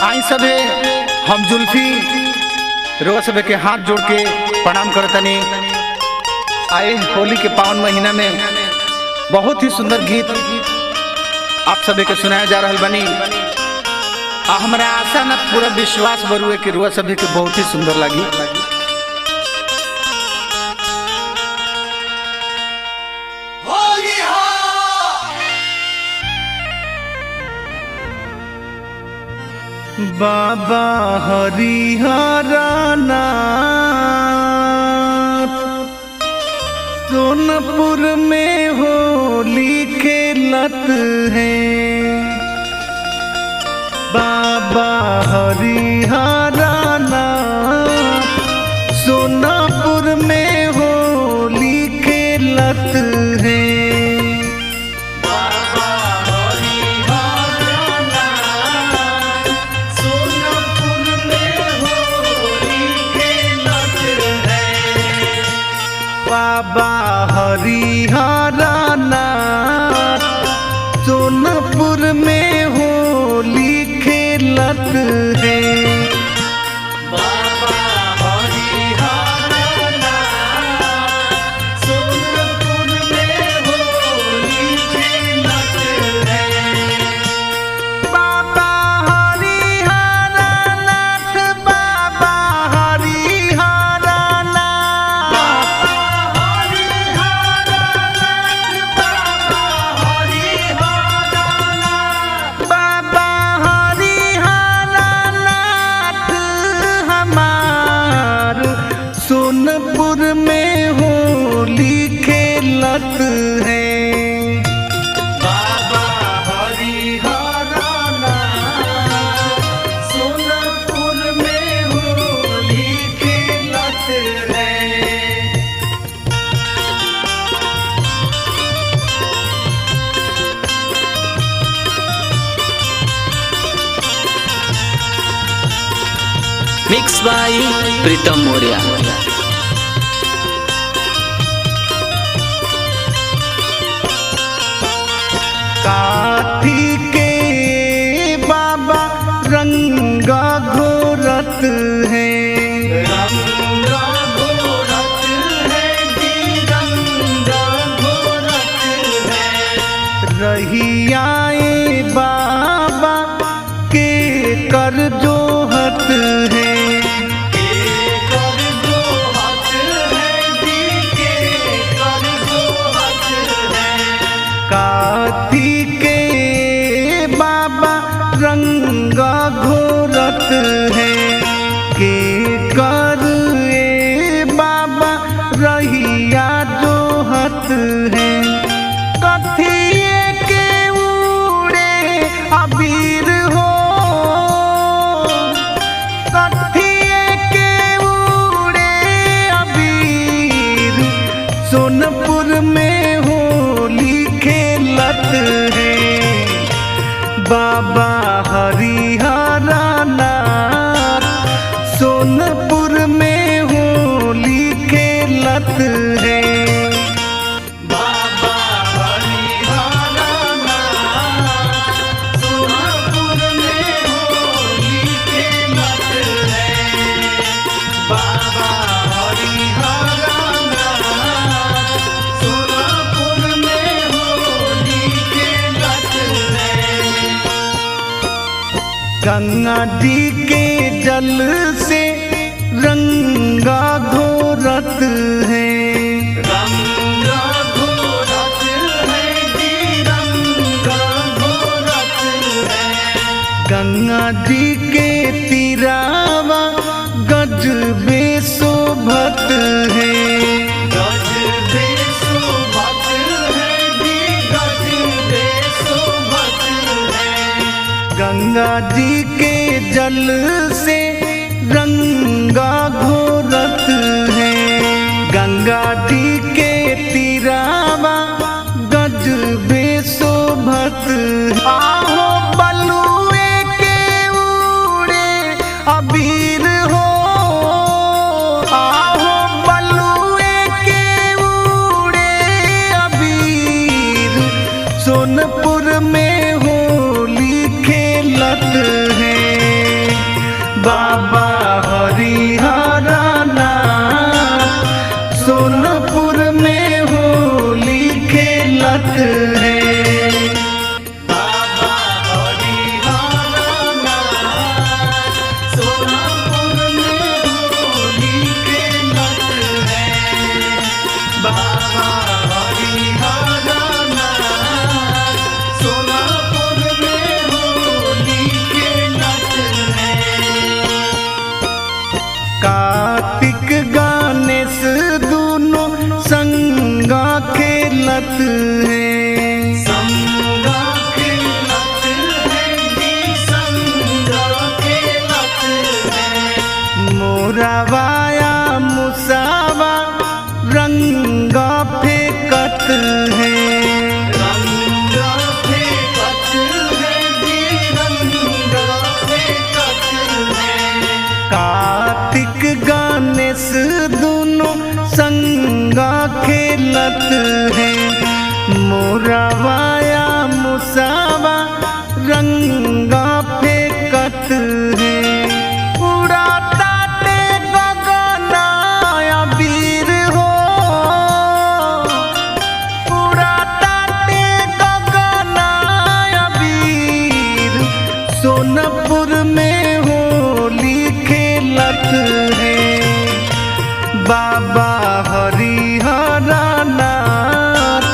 आई सबे हम जुल्फी रोज सबे के हाथ जोड़ के प्रणाम करतनी। आए होली के पावन महीना में बहुत ही सुंदर गीत आप सबे के सुनाया जा रहा बनी। आ हमरा आशा न पूरा विश्वास बरुए कि रुआ सभी के बहुत ही सुंदर लगी। बाबा हरिहर नाथ सोनपुर में होली खेलत है। बाबा हरिहर नाथ सोनपुर में होली खेलत है। बाबा हरिहर नाथ सोनपुर में होली खेलत है। बाबा हरिहर नाथ सोनपुर में होली खेलत है। बाबा हरिहर नाथ सोनपुर में होली खेलत है। बाबा हरिहर नाथ, बाबा हरिहर नाथ, बाबा हरिहर नाथ हमार सोनपुर में होली खेलत है। बाबा हरिहर नाथ सोनपुर में होली खेलत है। Mix by Pritam Maurya. काठी के बाबा रंगा घोरत है। रंगा घोरत है जी, रंगा घोरत है। रहियाए बाबा के कर जोहत है। के कर जोहत है जी, के कर जोहत है। काथी के बाबा रंगा घोरत है। के कर ए बाबा रहिया जोहत है। कथिए के उड़े अबीर हो, कथिए के उड़े अबीर सोनपुर में होली खेलत है। बाबा हरिहर नाथ सोनपुर में होली खेलत है। बाबा हरिहर नाथ सोनपुर में होली खेलत है। बाबा हरिहर नाथ सोनपुर में होली खेलत है। गंगा जी के जल से रंगा घोरत है। रंगा घोरत है जी, रंगा घोरत है। गंगा जी के तीरावा गजबे शोभत है। गजबे शोभत है जी, गजबे शोभत है। गंगा जी के जल से रंगा घोरत है। गंगा जी के तीरावा गजबे शोभत। आहो बलुए के उड़े अबीर हो, आहो बलुए के उड़े अबीर सोनपुर में होली खेलत है। घोरवाया मुसावा रंगा फेंकत है। उड़ाता ते गगनाया वीर हो, उड़ाता ते गगनाया वीर, सोनपुर में होली खेलत है। बाबा हरिहर नाथ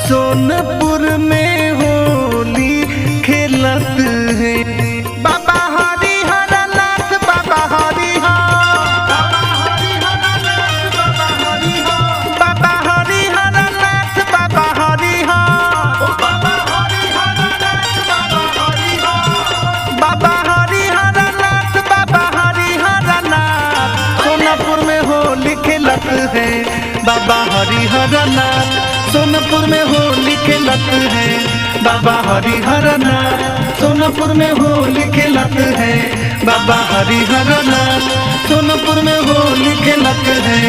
सोनपुर में होली खेलत है। बाबा हरिहर नाथ बाबा हरिहर, बाबा हरिहर नाथ बाबा हरिहर, बाबा हरिहर नाथ बाबा हरिहर नाथ सोनपुर में होली खेलत है। बाबा हरिहर नाथ सोनपुर में होली खेलत है। बाबा हरिहर नाथ सोनपुर में होली खेलत है। बाबा हरिहर नाथ सोनपुर में होली खेलत है।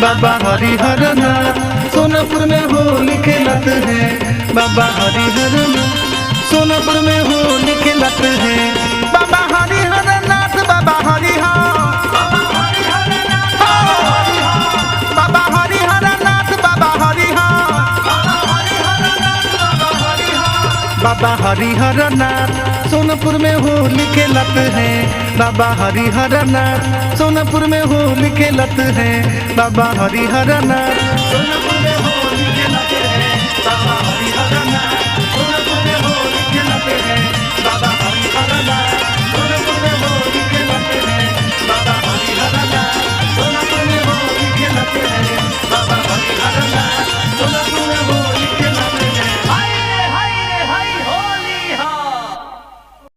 बाबा हरिहर नाथ सोनपुर में होली खेलत है। बाबा हरिहर नाथ सोनपुर में होली खेलत है। बाबा हरिहर नाथ बाबा हरिहर, बाबा हरिहर नाथ बाबा हरिहर, बाबा हरिहर नाथ सोनपुर में होली खेलत है। बाबा हरिहर नाथ सोनपुर में होली खेलत है। बाबा हरिहर नाथ सोनपुर